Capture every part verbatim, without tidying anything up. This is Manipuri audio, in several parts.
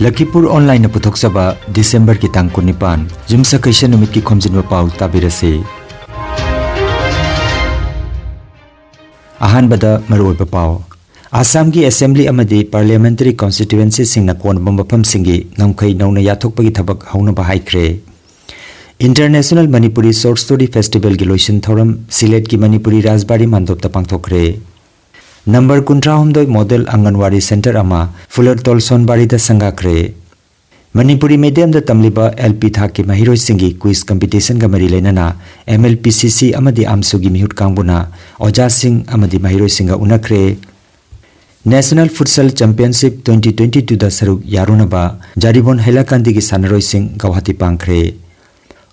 ꯂꯈꯤꯄꯨꯔ ꯑꯣꯟꯂꯥꯏꯟꯅ ꯄꯨꯊꯣꯛꯆꯕ ꯗꯤꯁꯦꯝꯕꯔꯒꯤ ꯇꯥꯡ ꯀꯨꯟꯅꯤꯄꯥꯟ, ꯌꯨꯝꯁꯀꯩꯁ ꯅꯨꯃꯤꯠꯀꯤ ꯈꯣꯝꯖꯤꯟꯕ ꯄꯥꯎ ꯇꯥꯕꯤꯔꯁꯤ꯫ ꯑꯍꯥꯟꯕꯗ ꯃꯔꯨꯑꯣꯏꯕ ꯄꯥꯎ꯫ ꯑꯁꯥꯝꯒꯤ ꯑꯦꯁꯦꯝꯕ꯭ꯂꯤ ꯑꯃꯗꯤ ꯄꯥꯔꯂꯤꯌꯥꯃꯦꯟꯇꯔꯤ ꯀꯣꯟꯁꯇꯤꯇ꯭ꯌꯨꯑꯦꯟꯁꯤꯁꯤꯡꯅ ꯀꯣꯟꯕ ꯃꯐꯝꯁꯤꯡꯒꯤ ꯉꯝꯈꯩ ꯅꯧꯅ ꯌꯥꯊꯣꯛꯄꯒꯤ ꯊꯕꯛ ꯍꯧꯅꯕ ꯍꯥꯏꯈ꯭ꯔꯦ꯫ International Manipuri Short Story Festivalꯒꯤ ꯂꯣꯏꯁꯤꯟ ꯊꯧꯔꯝ ꯁꯤꯂꯦꯠꯀꯤ Manipuri ꯔꯥꯖꯕꯥꯔꯤ ꯃꯥꯟꯗꯣꯞꯇ ꯄꯥꯡꯊꯣꯛꯈ꯭ꯔꯦ꯫ Number ꯀꯨꯟꯊ꯭ꯔꯥꯍꯨꯝꯗꯣꯏ model anganwadi centre ꯑꯃ ꯐꯨꯂꯔꯇꯣꯜ ꯁꯣꯟꯕꯥꯔꯤꯗ ꯁꯪꯒꯥꯈ꯭ꯔꯦ꯫ ꯃꯅꯤꯄꯨꯔꯤ ꯃꯦꯗꯤꯌꯝꯗ ꯇꯝꯂꯤꯕ ꯑꯦꯜ ꯄꯤ ꯊꯥꯛꯀꯤ ꯃꯍꯩꯔꯣꯏꯁꯤꯡꯒꯤ ꯀ꯭ꯋꯤꯖ ꯀꯝꯄꯤꯇꯤꯁꯟꯒ ꯃꯔꯤ ꯂꯩꯅꯅ ꯑꯦꯝ ꯑꯦꯜ ꯄꯤ ꯁꯤ ꯁꯤ ꯑꯃꯗꯤ ꯑꯝꯁꯨꯒꯤ ꯃꯤꯍꯨꯠ ꯀꯥꯡꯕꯨꯅ ꯑꯣꯖꯥꯁꯤꯡ ꯑꯃꯗꯤ ꯃꯍꯩꯔꯣꯏꯁꯤꯡꯒ ꯎꯅꯈ꯭ꯔꯦ꯫ National Futsal Championship twenty twenty twoꯗ ꯁꯔꯨꯛ ꯌꯥꯔꯨꯅꯕ ꯖꯥꯔꯤꯕꯣꯟ ꯍꯩꯂꯥꯀꯥꯟꯗꯤꯒꯤ ꯁꯥꯟꯅꯔꯣꯏꯁꯤꯡ ꯒꯧꯍꯥꯇꯤ ꯄꯥꯡꯈ꯭ꯔꯦ꯫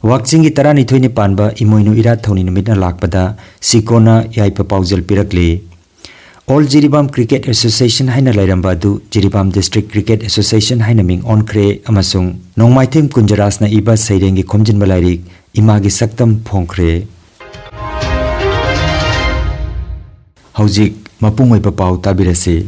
ꯋꯥꯛꯆꯤꯡꯒꯤ ꯇꯔꯥꯅꯤꯊꯣꯏꯅꯤ ꯄꯥꯟꯕ ꯏꯃꯣꯏꯅꯨ ꯏꯔꯥꯠ ꯊꯧꯅꯤ ꯅꯨꯃꯤꯠꯅ ꯂꯥꯛꯄꯗ ꯁꯤꯀꯣꯅ ꯌꯥꯏꯐ ꯄꯥꯎꯖꯦꯜ ꯄꯤꯔꯛꯂꯤ꯫ All Jiribam Cricket Association ꯍꯥꯏꯅ ꯂꯩꯔꯝꯕ ꯑꯗꯨ Jiribam District Cricket Association ꯍꯥꯏꯅ ꯃꯤꯡ ꯑꯣꯟꯈ꯭ꯔꯦ ꯑꯃꯁꯨꯡ ꯅꯣꯡꯃꯥꯏꯊꯦꯝ ꯀꯨꯟꯖꯔꯥꯖꯅ ꯏꯕ ꯁꯩꯔꯦꯡꯒꯤ ꯈꯣꯝꯖꯤꯟꯕ ꯂꯥꯏꯔꯤꯛ ꯏꯃꯥꯒꯤ ꯁꯛꯇꯝ ꯐꯣꯡꯈ꯭ꯔꯦ꯫ ꯍꯧꯖꯤꯛ ꯃꯄꯨꯡ ꯑꯣꯏꯕ ꯄꯥꯎ ꯇꯥꯕꯤꯔꯁꯤ꯫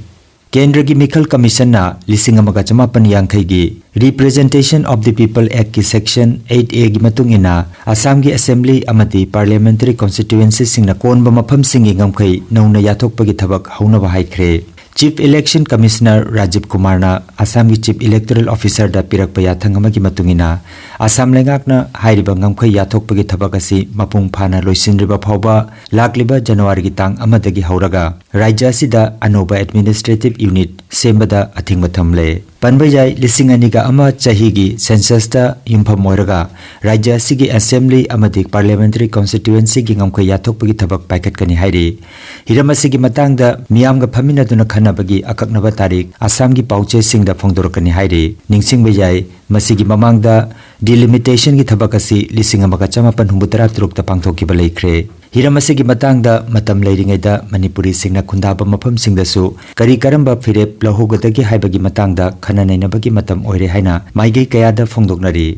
ꯀꯦꯟꯗ꯭ꯔꯒꯤ ꯃꯤꯈꯜ ꯀꯃꯤꯁꯟꯅ ꯂꯤꯁꯤꯡ ꯑꯃꯒ ꯆꯃꯥꯄꯟ ꯌꯥꯡꯈꯩꯒꯤ Representation of the People Actꯀꯤ Section eight Aꯒꯤ ꯃꯇꯨꯡ ꯏꯟꯅ ꯑꯁꯥꯝꯒꯤ ꯑꯦꯁꯦꯝꯕ꯭ꯂꯤ ꯑꯃꯗꯤ ꯄꯥꯔꯂꯤꯌꯥꯃꯦꯟꯇꯔꯤ ꯀꯣꯟꯁꯇꯤꯇ꯭ꯌꯨꯑꯦꯟꯁꯤꯁꯤꯡꯅ ꯀꯣꯟꯕ ꯃꯐꯝꯁꯤꯡꯒꯤ ꯉꯝꯈꯩ ꯅꯧꯅ ꯌꯥꯊꯣꯛꯄꯒꯤ ꯊꯕꯛ ꯍꯧꯅꯕ ꯍꯥꯏꯈ꯭ꯔꯦ꯫ Chief Election Commissioner ꯔꯥꯖꯤꯕ ꯀꯨꯃꯥꯔꯅ ꯑꯁꯥꯝꯒꯤ Chief Electoral Officerꯗ ꯄꯤꯔꯛꯄ ꯌꯥꯊꯪ ꯑꯃꯒꯤ ꯃꯇꯨꯡ ꯏꯟꯅ, ꯑꯁꯥꯝ ꯂꯩꯉꯥꯛꯅ ꯍꯥꯏꯔꯤꯕ ꯉꯝꯈꯩ ꯌꯥꯊꯣꯛꯄꯒꯤ ꯊꯕꯛ ꯑꯁꯤ ꯃꯄꯨꯡ ꯐꯥꯅ ꯂꯣꯏꯁꯤꯟꯗ꯭ꯔꯤꯕ ꯐꯥꯎꯕ ꯂꯥꯛꯂꯤꯕ ꯖꯅꯋꯥꯔꯤꯒꯤ ꯇꯥꯡ ꯑꯃꯗꯒꯤ ꯍꯧꯔꯒ ꯔꯥꯖ꯭ꯌ ꯑꯁꯤꯗ ꯑꯅꯧꯕ administrative unit ꯁꯦꯝꯕꯗ ꯑꯊꯤꯡꯕ ꯊꯝꯂꯦ꯫ ꯄꯟꯕ ꯌꯥꯏ, ꯂꯤꯁꯤꯡ ꯑꯅꯤꯒ ꯑꯃ ꯆꯍꯤꯒꯤ censusꯇ ꯌꯨꯝꯐꯝ ꯑꯣꯏꯔꯒ ꯔꯥꯖ꯭ꯌ ꯑꯁꯤꯒꯤ ꯑꯦꯁꯦꯝꯕ꯭ꯂꯤ ꯑꯃꯗꯤ ꯄꯥꯔꯂꯤꯌꯥꯃꯦꯟꯇꯔꯤ ꯀꯣꯟꯁꯇꯤꯇ꯭ꯌꯨꯑꯦꯟꯁꯤꯒꯤ ꯉꯝꯈꯩ ꯌꯥꯊꯣꯛꯄꯒꯤ ꯊꯕꯛ ꯄꯥꯏꯈꯠꯀꯅꯤ ꯍꯥꯏꯔꯤ꯫ ꯍꯤꯔꯝ ꯑꯁꯤꯒꯤ ꯃꯇꯥꯡꯗ ꯃꯤꯌꯥꯝꯒ ꯐꯝꯃꯤꯟꯅꯗꯨꯅ ꯈꯟꯅꯕꯒꯤ ꯑꯀꯛꯅꯕ ꯇꯥꯔꯤꯛ ꯑꯁꯥꯝꯒꯤ ꯄꯥꯎꯆꯦꯁꯤꯡꯗ ꯐꯣꯡꯗꯣꯔꯛꯀꯅꯤ ꯍꯥꯏꯔꯤ꯫ ꯅꯤꯡꯁꯤꯡꯕ ꯌꯥꯏ, ꯃꯁꯤꯒꯤ ꯃꯃꯥꯡꯗ delimitationꯒꯤ ꯊꯕꯛ ꯑꯁꯤ ꯂꯤꯁꯤꯡ ꯑꯃꯒ ꯆꯃꯥꯄꯟ ꯍꯨꯝꯐꯨꯇꯔꯥ ꯇꯔꯨꯛꯇ ꯄꯥꯡꯊꯣꯛꯈꯤꯕ ꯂꯩꯈ꯭ꯔꯦ꯫ ꯍꯤꯔꯝ ꯑꯁꯤꯒꯤ ꯃꯇꯥꯡꯗ ꯃꯇꯝ ꯂꯩꯔꯤꯉꯩꯗ ꯃꯅꯤꯄꯨꯔꯤꯁꯤꯡꯅ ꯈꯨꯟꯗꯥꯕ ꯃꯐꯝꯁꯤꯡꯗꯁꯨ ꯀꯔꯤ ꯀꯔꯝꯕ ꯐꯤꯔꯦꯞ ꯂꯧꯍꯧꯒꯗꯒꯦ ꯍꯥꯏꯕꯒꯤ ꯃꯇꯥꯡꯗ ꯈꯟꯅ ꯅꯩꯅꯕꯒꯤ ꯃꯇꯝ ꯑꯣꯏꯔꯦ ꯍꯥꯏꯅ ꯃꯥꯏꯀꯩ ꯀꯌꯥꯗ ꯐꯣꯡꯗꯣꯛꯅꯔꯤ꯫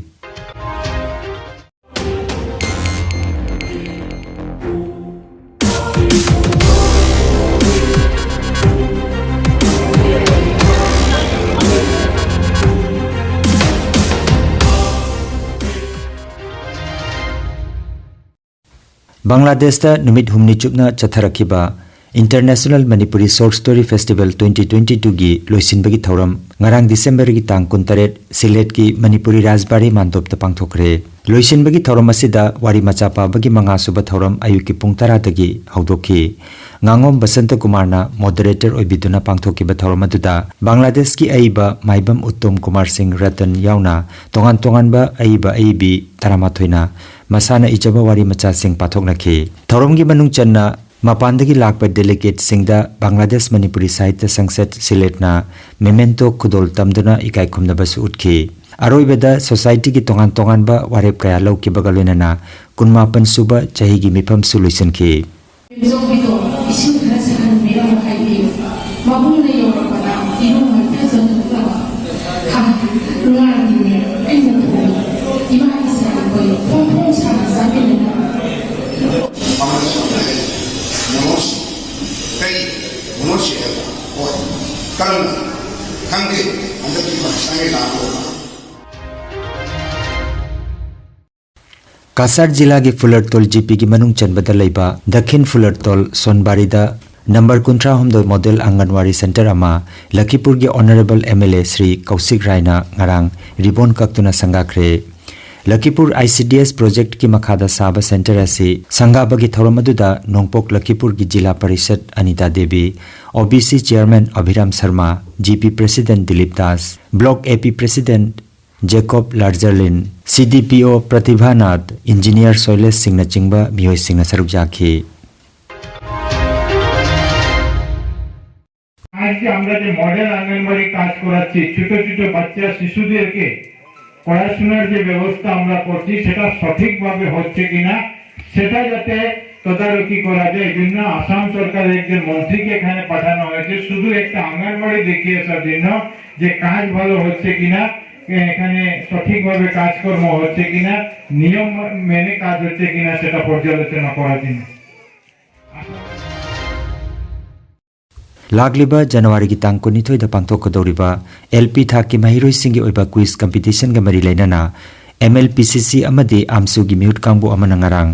ꯕꯪꯒ꯭ꯂꯥꯗꯦꯁꯇ ꯅꯨꯃꯤꯠ ꯍꯨꯝꯅꯤ ꯆꯨꯞꯅ ꯆꯠꯊꯔꯛꯈꯤꯕ International Manipuri Short Story Festival twenty twenty-twoꯒꯤ ꯂꯣꯏꯁꯤꯟꯕꯒꯤ ꯊꯧꯔꯝ ꯉꯔꯥꯡ ꯗꯤꯁꯦꯝꯕꯔꯒꯤ ꯇꯥꯡ ꯀꯨꯟꯇꯔꯦꯠ ꯁꯤꯂꯦꯠꯀꯤ ꯃꯅꯤꯄꯨꯔꯤ ꯔꯥꯖꯕꯥꯔꯤ ꯃꯥꯟꯗꯣꯞꯇ ꯄꯥꯡꯊꯣꯛꯈ꯭ꯔꯦ꯫ ꯂꯣꯏꯁꯤꯟꯕꯒꯤ ꯊꯧꯔꯝ ꯑꯁꯤꯗ ꯋꯥꯔꯤ ꯃꯆꯥ ꯄꯥꯕꯒꯤ ꯃꯉꯥ ꯁꯨꯕ ꯊꯧꯔꯝ ꯑꯌꯨꯛꯀꯤ ꯄꯨꯡ ꯇꯔꯥꯗꯒꯤ ꯍꯧꯗꯣꯛꯈꯤ꯫ ꯉꯥꯉꯣꯝ ꯕꯁꯟꯇ ꯀꯨꯃꯥꯔꯅ moderator ꯑꯣꯏꯕꯤꯗꯨꯅ ꯄꯥꯡꯊꯣꯛꯈꯤꯕ ꯊꯧꯔꯝ ꯑꯗꯨꯗ ꯕꯪꯒ꯭ꯂꯥꯗꯦꯁꯀꯤ ꯑꯏꯕ ꯃꯥꯏꯕꯝ ꯎꯠꯇꯣꯝ ꯀꯨꯃꯥꯔ ꯁꯤꯡ ꯔꯇꯟ ꯌꯥꯎꯅ ꯇꯣꯉꯥꯟ ꯇꯣꯉꯥꯟꯕ ꯑꯏꯕ ꯑꯏꯕꯤ ꯇꯔꯥꯃꯥꯊꯣꯏꯅ ꯃꯁꯥꯅ ꯏꯖꯕ ꯋꯥꯔꯤ ꯃꯆꯥꯁꯤꯡ ꯄꯥꯊꯣꯛꯅꯈꯤ꯫ ꯊꯧꯔꯝꯒꯤ ꯃꯅꯨꯡ ꯆꯟꯅ ꯃꯄꯥꯟꯗꯒꯤ ꯂꯥꯛꯄ delegateꯁꯤꯡꯗ ꯕꯪꯒ꯭ꯂꯥꯗꯦꯁ ꯃꯅꯤꯄꯨꯔꯤ ꯁꯥꯍꯤꯇ꯭ꯌ ꯁꯪꯁꯠ ꯁꯤꯂꯦꯠꯅ memento ꯈꯨꯗꯣꯜ ꯇꯝꯗꯨꯅ ꯏꯀꯥꯏ ꯈꯨꯝꯅꯕꯁꯨ ꯎꯠꯈꯤ꯫ ꯑꯔꯣꯏꯕꯗ societyꯒꯤ ꯇꯣꯉꯥꯟ ꯇꯣꯉꯥꯟꯕ ꯋꯥꯔꯦꯞ ꯀꯌꯥ ꯂꯧꯈꯤꯕꯒ ꯂꯣꯏꯅꯅ ꯀꯨꯟꯃꯥꯄꯟ ꯁꯨꯕ ꯆꯍꯤꯒꯤ ꯃꯤꯐꯝꯁꯨ ꯂꯣꯏꯁꯤꯟꯈꯤ꯫ ꯌꯨꯝꯖꯥꯎꯕꯤꯗꯣ ꯏꯁꯤꯡ ꯈꯔ ꯁꯥꯍꯟꯕꯤꯔꯝꯃꯣ ꯍꯥꯏꯕꯤꯌꯨ꯫ ꯃꯕꯨꯡꯅ ꯌꯧꯔꯛꯄꯗ ꯏꯔꯨ ꯃꯥꯏꯊꯖꯅꯕ꯫ ꯍꯥ, ꯉꯥꯒꯤꯅꯦ ꯑꯩꯅ ꯊꯣꯡꯉꯤ꯫ ꯏꯃꯥꯒꯤ ꯁꯥ ꯑꯩꯈꯣꯏ ꯐꯣꯡ ꯐꯣꯡ ꯁꯥꯅ ꯆꯥꯃꯤꯟꯅꯅꯕ꯫ ꯃꯃꯜꯁꯨ ꯍꯟꯊꯔꯦ꯫ ꯃꯣꯃꯣꯁꯤ ꯀꯔꯤ? ꯃꯣꯃꯣꯁꯤ ꯍꯥꯏꯕ? ꯍꯣꯏ꯫ ꯀꯔꯝꯕ? ꯈꯪꯗꯦ꯫ ꯍꯟꯗꯛꯀꯤ ꯐꯪꯁꯟꯒꯤ ꯂꯥꯛꯄ꯫ ꯀꯥꯁꯥꯔ ꯖꯤꯂꯥꯒꯤ ꯐꯨꯂꯔꯇꯣꯜ ꯖꯤꯄꯤꯒꯤ ꯃꯅꯨꯡ ꯆꯟꯕꯗ ꯂꯩꯕ ꯗꯈꯤꯟ ꯐꯨꯂꯔꯇꯣꯜ ꯁꯣꯟꯕꯥꯔꯤꯗ ꯅꯝꯕꯔ ꯀꯨꯟꯊ꯭ꯔꯥ ꯍꯨꯝꯗꯣꯏ ꯃꯣꯗꯦꯜ ꯑꯪꯒꯟꯋꯥꯔꯤ ꯁꯦꯟꯇꯔ ꯑꯃ ꯂꯈꯤꯄꯨꯔꯒꯤ honourable M L A Shri Kaushik ꯔꯥꯏꯅ ꯉꯔꯥꯡ ribbon ꯀꯛꯇꯨꯅ ꯁꯪꯒꯥꯈ꯭ꯔꯦ꯫ ꯂꯈꯤꯄꯨꯔ I C D S ꯄ꯭ꯔꯣꯖꯦꯛꯠꯀꯤ ꯃꯈꯥꯗ ꯁꯥꯕ ꯁꯦꯟꯇꯔ ꯑꯁꯤ ꯁꯪꯒꯥꯕꯒꯤ ꯊꯧꯔꯝ ꯑꯗꯨꯗ ꯅꯣꯡꯄꯣꯛ ꯂꯈꯤꯄꯨꯔꯒꯤ ꯖꯤꯂꯥ parishad Anita Devi, O B C chairman Abhiram Sharma, G P president Dilip Das, block A P president Jacob Larzarlin, C D ꯄꯤ ꯑꯣ ꯄ꯭ꯔꯇꯤꯚꯥꯅꯥꯊ, ꯏꯟꯖꯤꯅꯤꯌꯔ ꯁꯣꯏꯂꯦꯁ ꯁꯤꯡꯅꯆꯤꯡꯕ ꯃꯤꯑꯣꯏꯁꯤꯡꯅ ꯁꯔꯨꯛ ꯌꯥꯈꯤ꯫ আজকে আমরা যে মডেল আঙ্গনবাড়ি কাজ করাচ্ছি, ছোট ছোট বাচ্চা শিশুদেরকে পড়াশোনার যে ব্যবস্থা আমরা করছি, সেটা সঠিকভাবে হচ্ছে কিনা, সেটা যাতে তদারকি করা যায়, এই জন্য আসাম সরকারের একজন মন্ত্রীকে এখানে পাঠানো হয়েছে শুধু একটা আঙ্গনবাড়ি দেখিয়ে আসার জন্য যে কাজ ভালো হচ্ছে কিনা, এখানে সঠিকভাবে কাজকর্ম হচ্ছে কিনা, নিয়ম মেনে কাজ হচ্ছে কিনা সেটা পর্যালোচনা করার জন্য। ꯂꯥꯛꯂꯤꯕ ꯖꯅꯋꯥꯔꯤꯒꯤ ꯇꯥꯡ ꯀꯨꯟꯅꯤꯊꯣꯏꯗ ꯄꯥꯡꯊꯣꯛꯀꯗꯧꯔꯤꯕ ꯑꯦꯜ ꯄꯤ ꯊꯥꯛꯀꯤ ꯃꯍꯩꯔꯣꯏꯁꯤꯡꯒꯤ ꯑꯣꯏꯕ ꯀ꯭ꯋꯤꯖ ꯀꯝꯄꯤꯇꯤꯁꯟꯒ ꯃꯔꯤ ꯂꯩꯅꯅ ꯑꯦꯝ ꯑꯦꯜ ꯄꯤ ꯁꯤ ꯁꯤ ꯑꯃꯗꯤ ꯑꯥꯝꯁꯨꯒꯤ ꯃꯤꯍꯨꯠ ꯀꯥꯡꯕꯨ ꯑꯃꯅ ꯉꯔꯥꯡ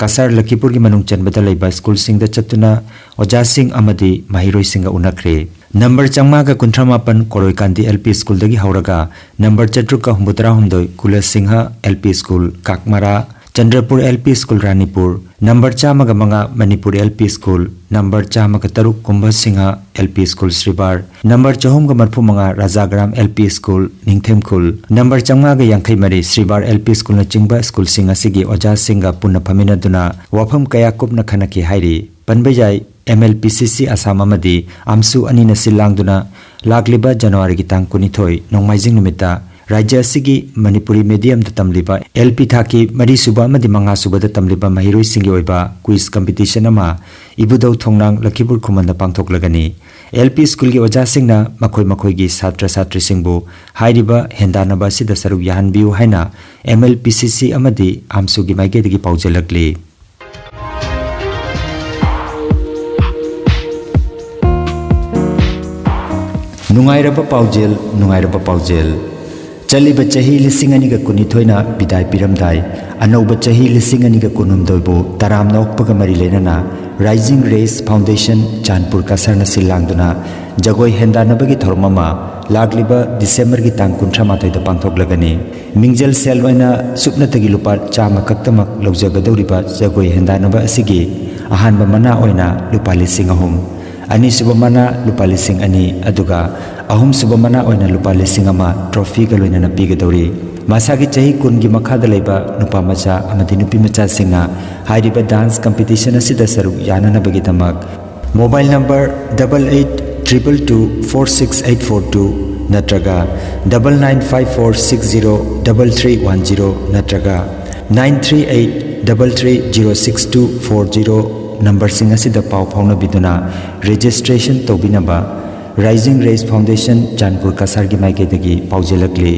ꯀꯁꯥꯔ ꯂꯈꯤꯄꯨꯔꯒꯤ ꯃꯅꯨꯡ ꯆꯟꯕꯗ ꯂꯩꯕ ꯁ꯭ꯀꯨꯜꯁꯤꯡꯗ ꯆꯠꯇꯨꯅ ꯑꯣꯖꯥꯁꯤꯡ ꯑꯃꯗꯤ ꯃꯍꯩꯔꯣꯏꯁꯤꯡꯒ ꯎꯅꯈ꯭ꯔꯦ꯫ ꯅꯝꯕꯔ ꯆꯥꯝꯃꯉꯥꯒ ꯀꯨꯟꯊ꯭ꯔꯥ ꯃꯥꯄꯟ ꯀꯣꯔꯣꯏꯀꯥꯟꯗꯤ L P ꯁ꯭ꯀꯨꯜꯗꯒꯤ ꯍꯧꯔꯒ ꯅꯝꯕꯔ ꯆꯥꯇ꯭ꯔꯨꯛꯀ ꯍꯨꯝꯐꯨꯇꯔꯥ ꯍꯨꯝꯗꯣꯏ ꯀꯨꯂꯁꯤꯡꯍ L P school Kakmara, Chandrapur L P school Ranipur, number ꯆꯥꯝꯃꯒ ꯃꯉꯥ Manipur L P school, number ꯆꯥꯝꯃꯒ ꯇꯔꯨꯛ ꯀꯨꯝꯚꯁꯤꯡꯍ L P school Sribar, number ꯆꯍꯨꯝꯒ ꯃꯔꯤꯐꯨ ꯃꯉꯥ Rajagram L P school Ningthemkhul, number ꯆꯥꯝꯃꯉꯥꯒ ꯌꯥꯡꯈꯩ ꯃꯔꯤ ꯁ꯭ꯔꯤꯕꯥꯔ L P ꯁ꯭ꯀꯨꯜꯅꯆꯤꯡꯕ ꯁ꯭ꯀꯨꯜꯁꯤꯡ ꯑꯁꯤꯒꯤ ꯑꯣꯖꯥꯁꯤꯡꯒ ꯄꯨꯟꯅ ꯐꯝꯃꯤꯟꯅꯗꯨꯅ ꯋꯥꯐꯝ ꯀꯌꯥ ꯀꯨꯞꯅ ꯈꯟꯅꯈꯤ ꯍꯥꯏꯔꯤ꯫ ꯄꯟꯕ ꯌꯥꯏ, M L P C C Assam ꯑꯃꯗꯤ ꯑꯝꯁꯨ ꯑꯅꯤꯅ ꯁꯤꯜ ꯂꯥꯡꯗꯨꯅ ꯂꯥꯛꯂꯤꯕ ꯖꯅꯋꯥꯔꯤꯒꯤ ꯇꯥꯡ ꯀꯨꯟꯅꯤꯊꯣꯏ ꯅꯣꯡꯃꯥꯏꯖꯤꯡ ꯅꯨꯃꯤꯠꯇ ꯔꯥꯖ꯭ꯌ ꯑꯁꯤꯒꯤ ꯃꯅꯤꯄꯨꯔꯤ ꯃꯦꯗꯤꯌꯝꯗ ꯇꯝꯂꯤꯕ L P ꯊꯥꯛꯀꯤ ꯃꯔꯤꯁꯨꯕ ꯑꯃꯗꯤ ꯃꯉꯥꯁꯨꯕꯗ ꯇꯝꯂꯤꯕ ꯃꯍꯩꯔꯣꯏꯁꯤꯡꯒꯤ ꯑꯣꯏꯕ ꯀ꯭ꯋꯤꯖ ꯀꯝꯄꯤꯇꯤꯁꯟ ꯑꯃ ꯏꯕꯨꯙꯧ ꯊꯣꯡꯅꯥꯡ ꯂꯈꯤꯄꯨꯔ ꯈꯨꯃꯟꯗ ꯄꯥꯡꯊꯣꯛꯂꯒꯅꯤ꯫ L P ꯁ꯭ꯀꯨꯜꯒꯤ ꯑꯣꯖꯥꯁꯤꯡꯅ ꯃꯈꯣꯏ ꯃꯈꯣꯏꯒꯤ ꯁꯥꯇ꯭ꯔ ꯁꯥꯇ꯭ꯔꯤꯁꯤꯡꯕꯨ ꯍꯥꯏꯔꯤꯕ ꯍꯦꯟꯗꯥꯟꯅꯕ ꯑꯁꯤꯗ ꯁꯔꯨꯛ ꯌꯥꯍꯟꯕꯤꯌꯨ ꯍꯥꯏꯅ M L P C C ꯑꯃꯗꯤ ꯑꯝꯁꯨꯒꯤ ꯃꯥꯏꯀꯩꯗꯒꯤ ꯄꯥꯎꯖꯦꯜꯂꯛꯂꯤ꯫ ꯅꯨꯡꯉꯥꯏꯔꯕ ꯄꯥꯎꯖꯦꯜ, ꯅꯨꯡꯉꯥꯏꯔꯕ ꯄꯥꯎꯖꯦꯜ꯫ ꯆꯠꯂꯤꯕ ꯆꯍꯤ ꯂꯤꯁꯤꯡ ꯑꯅꯤꯒ ꯀꯨꯟꯅꯤꯊꯣꯏꯅ ꯕꯤꯗꯥꯏ ꯄꯤꯔꯝꯗꯥꯏ, ꯑꯅꯧꯕ ꯆꯍꯤ ꯂꯤꯁꯤꯡ ꯑꯅꯤꯒ ꯀꯨꯟꯍꯨꯝꯗꯣꯏꯕꯨ ꯇꯔꯥꯝꯅ ꯑꯣꯛꯄꯒ ꯃꯔꯤ ꯂꯩꯅꯅ Rising Rays Foundation ꯆꯥꯟꯄꯨꯔ ꯀꯁꯔꯅ ꯁꯤꯜ ꯂꯥꯡꯗꯨꯅ ꯖꯒꯣꯏ ꯍꯦꯟꯗꯥꯟꯅꯕꯒꯤ ꯊꯧꯔꯝ ꯑꯃ ꯂꯥꯛꯂꯤꯕ ꯗꯤꯁꯦꯝꯕꯔꯒꯤ ꯇꯥꯡ ꯀꯨꯟꯊ꯭ꯔꯥ ꯃꯥꯊꯣꯏꯗ ꯄꯥꯡꯊꯣꯛꯂꯒꯅꯤ꯫ ꯃꯤꯡꯖꯦꯜ ꯁꯦꯜ ꯑꯣꯏꯅ ꯁꯨꯞꯅꯇꯒꯤ ꯂꯨꯄꯥ ꯆꯥꯝꯃ ꯈꯛꯇꯃꯛ ꯂꯧꯖꯒꯗꯧꯔꯤꯕ ꯖꯒꯣꯏ ꯍꯦꯟꯗꯥꯟꯅꯕ ꯑꯁꯤꯒꯤ ꯑꯍꯥꯟꯕ ꯃꯅꯥ ꯑꯣꯏꯅ ꯂꯨꯄꯥ ꯂꯤꯁꯤꯡ ꯑꯍꯨꯝ, ꯑꯅꯤꯁꯨꯕ ꯃꯅꯥ ꯂꯨꯄꯥ ꯂꯤꯁꯤꯡ ꯑꯅꯤ, ꯑꯗꯨꯒ ꯑꯍꯨꯝꯁꯨꯕ ꯃꯅꯥ ꯑꯣꯏꯅ ꯂꯨꯄꯥ ꯂꯤꯁꯤꯡ ꯑꯃ ꯇ꯭ꯔꯣꯐꯤꯒ ꯂꯣꯏꯅꯅ ꯄꯤꯒꯗꯧꯔꯤ꯫ ꯃꯁꯥꯒꯤ ꯆꯍꯤ ꯀꯨꯟꯒꯤ ꯃꯈꯥꯗ ꯂꯩꯕ ꯅꯨꯄꯥ ꯃꯆꯥ ꯑꯃꯗꯤ ꯅꯨꯄꯤ ꯃꯆꯥꯁꯤꯡꯅ ꯍꯥꯏꯔꯤꯕ ꯗꯥꯟꯁ ꯀꯝꯄꯤꯇꯤꯁꯟ ꯑꯁꯤꯗ ꯁꯔꯨꯛ ꯌꯥꯅꯅꯕꯒꯤꯗꯃꯛ mobile number double eight triple two four six eight four two ꯅꯠꯇ꯭ꯔꯒ double nine five four six zero double three one zero ꯅꯠꯇ꯭ꯔꯒ nine three eight double three zero six two four zero ꯅꯝꯕꯔꯁꯤꯡ ꯑꯁꯤꯗ ꯄꯥꯎ ꯐꯥꯎꯅꯕꯤꯗꯨꯅ ꯔꯦꯖꯤꯁꯇ꯭ꯔꯦꯁꯟ ꯇꯧꯕꯤꯅꯕ Rising Rays Foundation ꯆꯥꯟꯄꯨꯔ ꯀꯁꯥꯔꯒꯤ ꯃꯥꯏꯀꯩꯗꯒꯤ ꯄꯥꯎꯖꯦꯜꯂꯛꯂꯤ꯫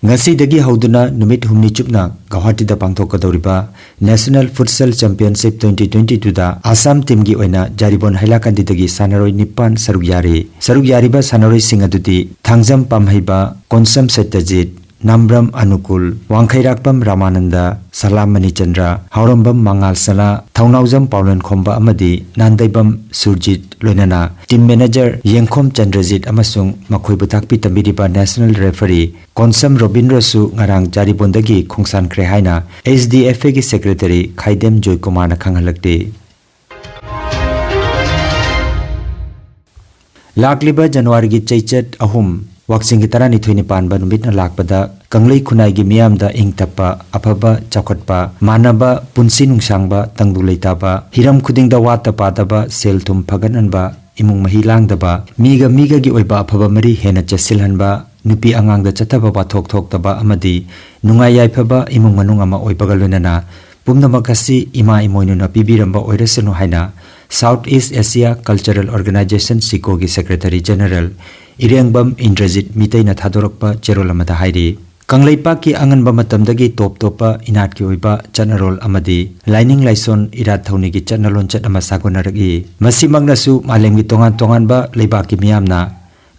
ꯉꯁꯤꯗꯒꯤ ꯍꯧꯗꯨꯅ ꯅꯨꯃꯤꯠ ꯍꯨꯝꯅꯤ ꯆꯨꯞꯅ ꯒꯧꯍꯥꯇꯤꯗ ꯄꯥꯡꯊꯣꯛꯀꯗꯧꯔꯤꯕ National Futsal Championship twenty twenty-twoꯗ Assam teamꯒꯤ ꯑꯣꯏꯅ ꯖꯥꯔꯤꯕꯣꯟ ꯍꯥꯏꯂꯥꯀꯟꯗꯤꯗꯒꯤ ꯁꯥꯟꯅꯔꯣꯏ ꯅꯤꯄꯥꯟ ꯁꯔꯨꯛ ꯌꯥꯔꯤ꯫ ꯁꯔꯨꯛ ꯌꯥꯔꯤꯕ ꯁꯥꯟꯅꯔꯣꯏꯁꯤꯡ ꯑꯗꯨꯗꯤ ꯊꯥꯡꯖꯝ ꯄꯥꯝꯍꯩꯕ, ꯀꯣꯟꯁꯝ ꯁꯠꯇꯖꯤꯠ, ꯅꯥꯝꯕ꯭ꯔꯝ ꯑꯅꯨꯀꯨꯜ, ꯋꯥꯡꯈꯩꯔꯥꯛꯄꯝ ꯔꯥꯃꯥꯅꯟꯗ, ꯁꯂꯥꯝ ꯃꯅꯤꯆꯟꯗ꯭ꯔ, ꯍꯥꯎꯔꯝꯕꯝ ꯃꯉꯥꯜ ꯁꯅꯥ, ꯊꯧꯅꯥꯎꯖꯝ ꯄꯥꯎꯂꯦꯟꯈꯣꯝꯕ ꯑꯃꯗꯤ ꯅꯥꯟꯗꯩꯕꯝ ꯁꯨꯔꯖꯤꯠ, ꯂꯣꯏꯅꯅ team manager ꯌꯦꯡꯈꯣꯝ ꯆꯟꯗ꯭ꯔꯖꯤꯠ ꯑꯃꯁꯨꯡ ꯃꯈꯣꯏꯕꯨ ꯇꯥꯛꯄꯤ ꯇꯝꯕꯤꯔꯤꯕ national referee ꯀꯣꯟꯁꯝ ꯔꯣꯕꯤꯟꯗ꯭ꯔꯁꯨ ꯉꯔꯥꯡ ꯖꯥꯔꯤꯕꯣꯟꯗꯒꯤ ꯈꯣꯡꯁꯥꯟꯈ꯭ꯔꯦ ꯍꯥꯏꯅ SDFAꯒꯤ secretary ꯈꯥꯏꯗꯦꯝ ꯖꯣꯏꯀꯨꯃꯥꯔꯅ ꯈꯪꯍꯜꯂꯛꯂꯤ꯫ ꯂꯥꯛꯂꯤꯕ ꯖꯅꯋꯥꯔꯤꯒꯤ ꯆꯩꯆꯠ ꯑꯍꯨꯝ, ꯋꯥꯛꯆꯤꯡꯒꯤ ꯇꯔꯥꯅꯤꯊꯣꯏꯅꯤ ꯄꯥꯟꯕ ꯅꯨꯃꯤꯠꯅ ꯂꯥꯛꯄꯗ ꯀꯪꯂꯩ ꯈꯨꯟꯅꯥꯏꯒꯤ ꯃꯤꯌꯥꯝꯗ ꯏꯪ ꯇꯞꯄ, ꯑꯐꯕ, ꯆꯥꯎꯈꯠꯄ, ꯃꯥꯟꯅꯕ, ꯄꯨꯟꯁꯤ ꯅꯨꯡꯁꯥꯡꯕ, ꯇꯪꯗꯨ ꯂꯩꯇꯥꯕ, ꯍꯤꯔꯝ ꯈꯨꯗꯤꯡꯗ ꯋꯥꯠꯇ ꯄꯥꯗꯕ, ꯁꯦꯜ ꯊꯨꯝ ꯐꯒꯠꯍꯟꯕ, ꯏꯃꯨꯡ ꯃꯍꯤ ꯂꯥꯡꯗꯕ, ꯃꯤꯒ ꯃꯤꯒꯒꯤ ꯑꯣꯏꯕ ꯑꯐꯕ ꯃꯔꯤ ꯍꯦꯟꯅ ꯆꯦꯠꯁꯤꯜꯍꯟꯕ, ꯅꯨꯄꯤ ꯑꯉꯥꯡꯗ ꯆꯠꯊꯕ ꯋꯥꯊꯣꯛ ꯊꯣꯛꯇꯕ ꯑꯃꯗꯤ ꯅꯨꯡꯉꯥꯏ ꯌꯥꯏꯐꯕ ꯏꯃꯨꯡ ꯃꯅꯨꯡ ꯑꯃ ꯑꯣꯏꯕꯒ ꯂꯣꯏꯅꯅ ꯄꯨꯝꯅꯃꯛ ꯑꯁꯤ ꯏꯃꯥ ꯏꯃꯣꯏꯅꯨꯅ ꯄꯤꯕꯤꯔꯝꯕ ꯑꯣꯏꯔꯁꯅꯨ ꯍꯥꯏꯅ South East Asia Cultural Organization, SICOꯒꯤ secretary general ꯏꯔꯦꯡꯕꯝ Indrajit ꯃꯤꯇꯩꯅ ꯊꯥꯗꯣꯔꯛꯄ ꯆꯦꯔꯣꯜ ꯑꯃꯗ ꯍꯥꯏꯔꯤ꯫ ꯀꯪꯂꯩꯄꯥꯛꯀꯤ ꯑꯉꯟꯕ ꯃꯇꯝꯗꯒꯤ ꯇꯣꯞ ꯇꯣꯞꯄ ꯏꯅꯥꯠꯀꯤ ꯑꯣꯏꯕ ꯆꯠꯅꯔꯣꯜ ꯑꯃꯗꯤ ꯂꯥꯏꯅꯤꯡ ꯂꯥꯏꯁꯣꯟ ꯏꯔꯥꯠ ꯊꯧꯅꯤꯒꯤ ꯆꯠꯅ ꯂꯣꯟꯆꯠ ꯑꯃ ꯁꯥꯒꯣꯟꯅꯔꯛꯏ꯫ ꯃꯁꯤꯃꯛꯅꯁꯨ ꯃꯥꯂꯦꯝꯒꯤ ꯇꯣꯉꯥꯟ ꯇꯣꯉꯥꯟꯕ ꯂꯩꯕꯥꯛꯀꯤ ꯃꯤꯌꯥꯝꯅ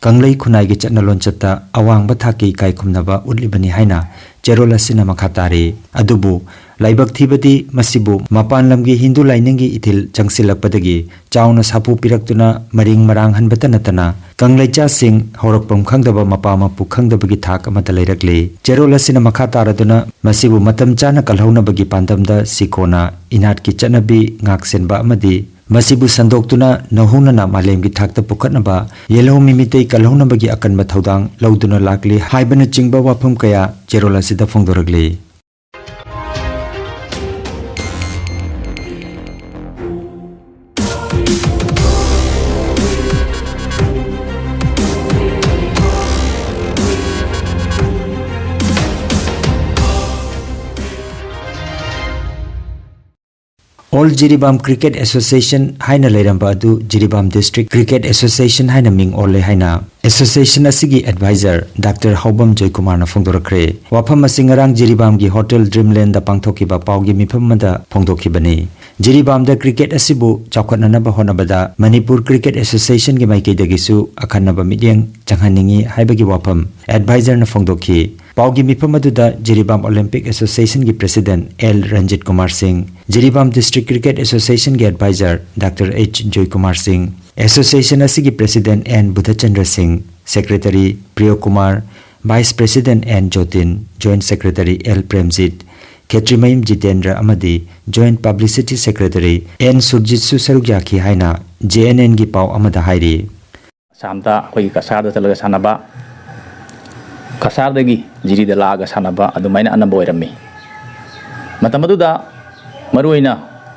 ꯀꯪꯂꯩ ꯈꯨꯟꯅꯥꯏꯒꯤ ꯆꯠꯅ ꯂꯣꯟꯆꯠꯇ ꯑꯋꯥꯡꯕ ꯊꯥꯛꯀꯤ ꯏꯀꯥꯏ ꯈꯨꯝꯅꯕ ꯎꯠꯂꯤꯕꯅꯤ ꯍꯥꯏꯅ ꯆꯦꯔꯣꯜ ꯑꯁꯤꯅ ꯃꯈꯥ ꯇꯥꯔꯤ꯫ ꯑꯗꯨꯕꯨ ꯂꯥꯏꯕꯛ ꯊꯤꯕꯗꯤ ꯃꯁꯤꯕꯨ ꯃꯄꯥꯟ ꯂꯝꯒꯤ ꯍꯤꯟꯗꯨ ꯂꯥꯏꯅꯤꯡꯒꯤ ꯏꯊꯤꯜ ꯆꯪꯁꯤꯜꯂꯛꯄꯗꯒꯤ ꯆꯥꯎꯅ ꯁꯥꯐꯨ ꯄꯤꯔꯛꯇꯨꯅ ꯃꯔꯤꯡ ꯃꯔꯥꯡ ꯍꯟꯕꯇ ꯅꯠꯇꯅ ꯀꯪꯂꯩꯆꯥꯁꯤꯡ ꯍꯧꯔꯛꯐꯝ ꯈꯪꯗꯕ ꯃꯄꯥ ꯃꯄꯨ ꯈꯪꯗꯕꯒꯤ ꯊꯥꯛ ꯑꯃꯗ ꯂꯩꯔꯛꯂꯤ꯫ ꯆꯦꯔꯣꯜ ꯑꯁꯤꯅ ꯃꯈꯥ ꯇꯥꯔꯗꯨꯅ ꯃꯁꯤꯕꯨ ꯃꯇꯝ ꯆꯥꯅ ꯀꯜꯍꯧꯅꯕꯒꯤ ꯄꯥꯟꯗꯝꯗ ꯁꯤꯀꯣꯅ ꯏꯅꯥꯠꯀꯤ ꯆꯠꯅꯕꯤ ꯉꯥꯛꯁꯦꯟꯕ ꯑꯃꯗꯤ ꯃꯁꯤꯕꯨ ꯁꯟꯗꯣꯛꯇꯨꯅ ꯅꯧꯍꯧꯅꯅ ꯃꯥꯂꯦꯝꯒꯤ ꯊꯥꯛꯇ ꯄꯨꯈꯠꯅꯕ ꯌꯦꯜꯍꯧꯃꯤ ꯃꯤꯇꯩ ꯀꯜꯍꯧꯅꯕꯒꯤ ꯑꯀꯟꯕ ꯊꯧꯗꯥꯡ ꯂꯧꯗꯨꯅ ꯂꯥꯛꯂꯤ ꯍꯥꯏꯕꯅꯆꯤꯡꯕ ꯋꯥꯐꯝ ꯀꯌꯥ ꯆꯦꯔꯣꯜ ꯑꯁꯤꯗ ꯐꯣꯡꯗꯣꯔꯛꯂꯤ꯫ All Jiribam Cricket Association ꯍꯥꯏꯅ ꯂꯩꯔꯝꯕ ꯑꯗꯨ Jiribam District Cricket Association ꯍꯥꯏꯅ ꯃꯤꯡ ꯑꯣꯜꯂꯦ ꯍꯥꯏꯅ Association ꯑꯁꯤꯒꯤ advisor Doctor ꯍꯥꯎꯕꯝ ꯖꯣꯏꯀꯨꯃꯥꯔꯅ ꯐꯣꯡꯗꯣꯔꯛꯈ꯭ꯔꯦ꯫ ꯋꯥꯐꯝ ꯑꯁꯤ ꯉꯔꯥꯡ ꯖꯤꯔꯤꯕꯥꯝꯒꯤ Hotel Dreamland ꯗ ꯄꯥꯡꯊꯣꯛꯈꯤꯕ ꯄꯥꯎꯒꯤ ꯃꯤꯐꯝ ꯑꯃꯗ ꯐꯣꯡꯗꯣꯛꯈꯤꯕꯅꯤ꯫ ꯖꯤꯔꯤꯕꯥꯝꯗ cricket ꯑꯁꯤꯕꯨ ꯆꯥꯎꯈꯠꯅꯅꯕ ꯍꯣꯠꯅꯕꯗ ꯃꯅꯤꯄꯨꯔ Cricket Association ꯒꯤ ꯃꯥꯏꯀꯩꯗꯒꯤꯁꯨ ꯑꯈꯟꯅꯕ ꯃꯤꯠꯌꯦꯡ ꯆꯪꯍꯟꯅꯤꯡꯏ ꯍꯥꯏꯕꯒꯤ ꯋꯥꯐꯝ advisor ꯅ ꯐꯣꯡꯗꯣꯛꯈꯤ꯫ ꯄꯥꯎꯒꯤ ꯃꯤꯐꯝ ꯑꯗꯨꯗ ꯖꯤꯔꯤꯕꯥꯝ Olympic Association ꯒꯤ President L Ranjit Kumar Singh, Jiribam District Cricket Association ꯒꯤ advisor Doctor H Joykumar Singh, Association ꯑꯁꯤꯒꯤ President N Budhachandra Singh, Secretary Priyo Kumar, Vice President N Jotin, Joint Secretary L Premjit, Khetrimayum Jitendra ꯑꯃꯗꯤ Joint Publicity Secretary ꯑꯦꯟ ꯁꯨꯔꯖꯤꯠꯁꯨ ꯁꯔꯨꯛ ꯌꯥꯈꯤ ꯍꯥꯏꯅ JNN ꯒꯤ ꯄꯥꯎ ꯑꯃꯗ ꯍꯥꯏꯔꯤ꯫ ꯑꯁꯥꯝꯗ ꯑꯩꯈꯣꯏꯒꯤ ꯀꯁꯥꯔꯗ ꯆꯠꯂꯒ ꯁꯥꯟꯅꯕ, ꯀꯁꯥꯔꯗꯒꯤ ꯖꯤꯔꯤꯗ ꯂꯥꯛꯑꯒ ꯁꯥꯟꯅꯕ, ꯑꯗꯨꯃꯥꯏꯅ ꯑꯅꯝꯕ ꯑꯣꯏꯔꯝꯃꯤ꯫ ꯃꯇꯝ ꯑꯗꯨꯗ ꯃꯔꯨꯑꯣꯏꯅ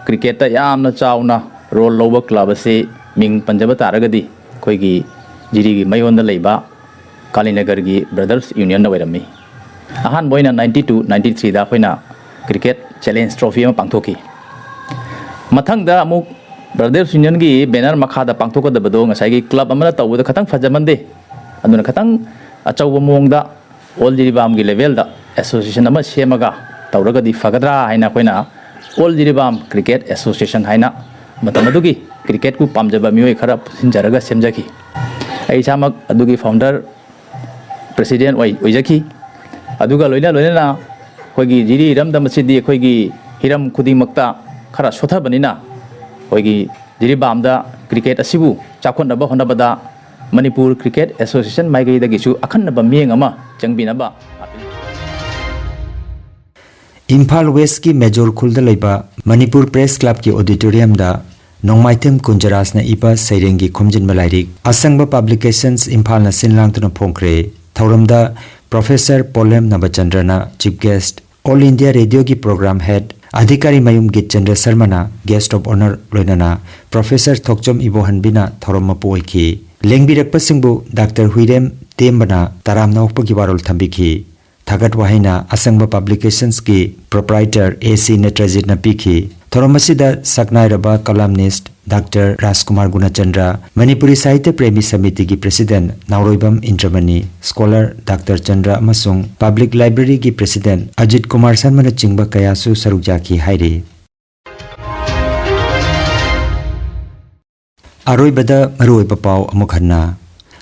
cricket ꯇ ꯌꯥꯝꯅ ꯆꯥꯎꯅ role ꯂꯧꯕ club ꯑꯁꯤ ꯃꯤꯡ ꯄꯟꯖꯕ ꯇꯥꯔꯒꯗꯤ ꯑꯩꯈꯣꯏꯒꯤ ꯖꯤꯔꯤꯒꯤ ꯃꯌꯣꯟꯗ ꯂꯩꯕ ꯀꯥꯂꯤꯅꯒꯔꯒꯤ Brothers Union ꯅ ꯑꯣꯏꯔꯝꯃꯤ꯫ ꯑꯍꯥꯟꯕ ꯑꯣꯏꯅ ninety two ninety three ꯗ ꯑꯩꯈꯣꯏꯅ Cricket Challenge Trophy ꯑꯃ ꯄꯥꯡꯊꯣꯛꯈꯤ꯫ ꯃꯊꯪꯗ ꯑꯃꯨꯛ Brothers Union ꯒꯤ banner ꯃꯈꯥꯗ ꯄꯥꯡꯊꯣꯛꯀꯗꯕꯗꯣ ꯉꯁꯥꯏꯒꯤ club ꯑꯃꯅ ꯇꯧꯕꯗ ꯈꯇꯪ ꯐꯖꯃꯟꯗꯦ, ꯑꯗꯨꯅ ꯈꯇꯪ ꯑꯆꯧꯕ ꯃꯑꯣꯡꯗ All ꯖꯤꯔꯤꯕꯥꯝꯒꯤ level ꯗ association ꯑꯃ ꯁꯦꯝꯃꯒ ꯇꯧꯔꯒꯗꯤ ꯐꯒꯗ꯭ꯔꯥ ꯍꯥꯏꯅ ꯑꯩꯈꯣꯏꯅ All Jiribam Cricket Association ꯍꯥꯏꯅ ꯃꯇꯝ ꯑꯗꯨꯒꯤ cricket ꯄꯨ ꯄꯥꯝꯖꯕ ꯃꯤꯑꯣꯏ ꯈꯔ ꯄꯨꯟꯁꯤꯟꯖꯔꯒ ꯁꯦꯝꯖꯈꯤ꯫ ꯑꯩ ꯏꯁꯥꯃꯛ ꯑꯗꯨꯒꯤ founder, president ꯑꯣꯏ-, ꯑꯣꯏꯖꯈꯤ꯫ ꯑꯗꯨꯒ ꯂꯣꯏꯅ ꯂꯣꯏꯅꯅ ꯑꯩꯈꯣꯏꯒꯤ ꯖꯤꯔꯤ ꯏꯔꯝꯗꯝ ꯑꯁꯤꯗꯤ ꯑꯩꯈꯣꯏꯒꯤ ꯍꯤꯔꯝ ꯈꯨꯗꯤꯡꯃꯛꯇ ꯈꯔ ꯁꯣꯠꯊꯕꯅꯤꯅ, ꯑꯩꯈꯣꯏꯒꯤ ꯖꯤꯔꯤꯕꯥꯝꯗ cricket ꯑꯁꯤꯕꯨ ꯆꯥꯎꯈꯠꯅꯕ ꯍꯣꯠꯅꯕꯗ ꯃꯅꯤꯄꯨꯔ Cricket Association ꯃꯥꯏꯀꯩꯗꯒꯤꯁꯨ ꯑꯈꯟꯅꯕ ꯃꯤꯠꯌꯦꯡ ꯑꯃ ꯆꯪꯕꯤꯅꯕ ꯏꯝꯐꯥꯜ West ꯀꯤ ꯃꯦꯖꯣꯔ ꯈꯨꯜꯗ ꯂꯩꯕ ꯃꯅꯤꯄꯨꯔ Press Club ꯀꯤ auditorium ꯗ ꯅꯣꯡꯃꯥꯏꯊꯦꯝ ꯀꯨꯟꯖꯔꯥꯖꯅ ꯏꯕ ꯁꯩꯔꯦꯡꯒꯤ ꯈꯣꯝꯖꯤꯟꯕ ꯂꯥꯏꯔꯤꯛ ꯑꯁꯪꯕ Publications ꯏꯝꯐꯥꯜꯅ ꯁꯤꯟ ꯂꯥꯡꯗꯨꯅ ꯐꯣꯡꯈ꯭ꯔꯦ꯫ ꯊꯧꯔꯝꯗ Professor ꯄꯣꯂꯦꯝ ꯅꯕꯆꯟꯗ꯭ꯔꯅ chief guest, All India Radio ꯒꯤ program head ꯑꯙꯤꯀꯥꯔꯤ ꯃꯌꯨꯝ ꯒꯤꯠꯆꯟꯗ꯭ꯔ ꯁꯔꯃꯅ guest of honour, ꯂꯣꯏꯅꯅ Professor ꯊꯣꯛꯆꯣꯝ ꯏꯕꯣꯍꯟꯕꯤꯅ ꯊꯧꯔꯝ ꯃꯄꯨ ꯑꯣꯏꯈꯤ꯫ ꯂꯦꯡꯕꯤꯔꯛꯄꯁꯤꯡꯕꯨ ꯗꯥꯛꯇꯔ ꯍꯨꯏꯔꯦꯝ ꯇꯦꯝꯕꯅ ꯇꯔꯥꯝꯅ ꯑꯣꯛꯄꯒꯤ ꯋꯥꯔꯣꯜ ꯊꯝꯕꯤꯈꯤ꯫ ꯊꯥꯒꯠ ꯋꯥꯍꯩꯅ ꯑꯁꯪꯕ Publications ꯀꯤ proprietor ꯑꯦ ꯁꯤ ꯅꯦꯇ꯭ꯔꯖꯤꯠꯅ ꯄꯤꯈꯤ꯫ ꯊꯧꯔꯝ ꯑꯁꯤꯗ ꯁꯛꯅꯥꯏꯔꯕ columnist Doctor ꯔꯥꯖꯀꯨꯃꯥꯔ ꯒꯨꯅꯆꯟꯗ꯭ꯔ, ꯃꯅꯤꯄꯨꯔꯤ ꯁꯥꯍꯤꯇ꯭ꯌ Premi ꯁꯃꯤꯇꯤꯒꯤ President ꯅꯥꯎꯔꯣꯏꯕꯝ ꯏꯟꯗ꯭ꯔꯃꯅꯤ, Scholar Doctor Chandra ꯑꯃꯁꯨꯡ Public Library ꯒꯤ President ꯑꯖꯤꯠ ꯀꯨꯃꯥꯔ ꯁꯔꯃꯅꯆꯤꯡꯕ ꯀꯌꯥꯁꯨ ꯁꯔꯨꯛ ꯌꯥꯈꯤ ꯍꯥꯏꯔꯤ꯫ ꯑꯔꯣꯏꯕꯗ ꯃꯔꯨꯑꯣꯏꯕ ꯄꯥꯎ ꯑꯃꯨꯛ ꯍꯟꯅ꯫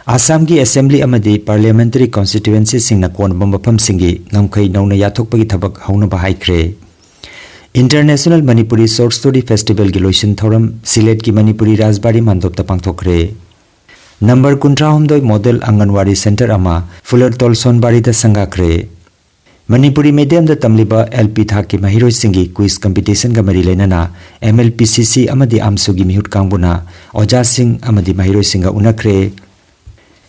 ꯑꯁꯥꯝꯒꯤ Assembly ꯑꯃꯗꯤ Parliamentary Constituency ꯁꯤꯡꯅ ꯀꯣꯟꯅꯕ ꯃꯐꯝꯁꯤꯡꯒꯤ ꯉꯝꯈꯩ ꯅꯧꯅ ꯌꯥꯊꯣꯛꯄꯒꯤ ꯊꯕꯛ ꯍꯧꯅꯕ ꯍꯥꯏꯈ꯭ꯔꯦ꯫ International Manipuri Short Story Festival ꯒꯤ ꯂꯣꯏꯁꯤꯟ ꯊꯧꯔꯝ ꯁꯤꯂꯦꯠꯀꯤ ꯃꯅꯤꯄꯨꯔꯤ ꯔꯥꯖꯕꯥꯔꯤ ꯃꯥꯟꯗꯣꯞꯇ ꯄꯥꯡꯊꯣꯛꯈ꯭ꯔꯦ꯫ ꯅꯝꯕꯔ ꯀꯨꯟꯊ꯭ꯔꯥ ꯍꯨꯝꯗꯣꯏ Model ꯑꯪꯒꯟꯋꯥꯔꯤ Center ꯑꯃ ꯐꯨꯂꯔꯇꯣꯜ ꯁꯣꯟꯕꯥꯔꯤꯗ ꯁꯪꯒꯥꯈ꯭ꯔꯦ꯫ ꯃꯅꯤꯄꯨꯔꯤ medium ꯗ ꯇꯝꯂꯤꯕ L P ꯊꯥꯛꯀꯤ ꯃꯍꯩꯔꯣꯏꯁꯤꯡꯒꯤ quiz competition ꯒ ꯃꯔꯤ ꯂꯩꯅꯅ M L P C C ꯑꯃꯗꯤ AMSU ꯒꯤ ꯃꯤꯍꯨꯠ ꯀꯥꯡꯕꯨꯅ ꯑꯣꯖꯥꯁꯤꯡ ꯑꯃꯗꯤ ꯃꯍꯩꯔꯣꯏꯁꯤꯡꯒ ꯎꯅꯈ꯭ꯔꯦ꯫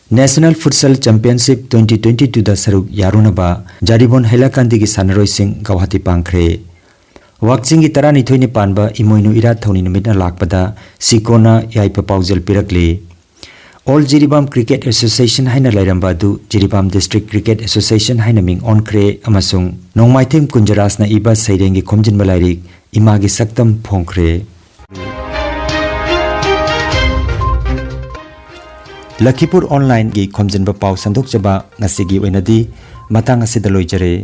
National Futsal Championship twenty twenty-two ꯗ ꯁꯔꯨꯛ ꯌꯥꯔꯨꯅꯕ ꯖꯥꯔꯤꯕꯣꯟ ꯍꯩꯂꯥꯀꯥꯟꯗꯤꯒꯤ ꯁꯥꯟꯅꯔꯣꯏꯁꯤꯡ ꯒꯧꯍꯥꯇꯤ ꯄꯥꯡꯈ꯭ꯔꯦ꯫ ꯋꯥꯛꯆꯤꯡꯒꯤ ꯇꯔꯥꯅꯤꯊꯣꯏꯅꯤ ꯄꯥꯟꯕ ꯏꯃꯣꯏꯅꯨ ꯏꯔꯥꯠ ꯊꯧꯅꯤ ꯅꯨꯃꯤꯠꯅ ꯂꯥꯛꯄꯗ ꯁꯤꯀꯣꯅ ꯌꯥꯏꯐ ꯄꯥꯎꯖꯦꯜ ꯄꯤꯔꯛꯂꯤ꯫ All Jiribam Cricket Association ꯍꯥꯏꯅ ꯂꯩꯔꯝꯕ ꯑꯗꯨ Jiribam District Cricket Association ꯍꯥꯏꯅ ꯃꯤꯡ ꯑꯣꯟꯈ꯭ꯔꯦ ꯑꯃꯁꯨꯡ ꯅꯣꯡꯃꯥꯏꯊꯦꯝ ꯀꯨꯟꯖꯔꯥꯖꯅ ꯏꯕ ꯁꯩꯔꯦꯡꯒꯤ ꯈꯣꯝꯖꯤꯟꯕ ꯂꯥꯏꯔꯤꯛ ꯏꯃꯥꯒꯤ ꯁꯛꯇꯝ ꯐꯣꯡꯈ꯭ꯔꯦ꯫ ꯂꯈꯤꯄꯨꯔ Online ꯒꯤ ꯈꯣꯝꯖꯤꯟꯕ ꯄꯥꯎ ꯁꯟꯗꯣꯛꯆꯕ ꯉꯁꯤꯒꯤ ꯑꯣꯏꯅꯗꯤ ꯃꯇꯥꯡ ꯑꯁꯤꯗ ꯂꯣꯏꯖꯔꯦ꯫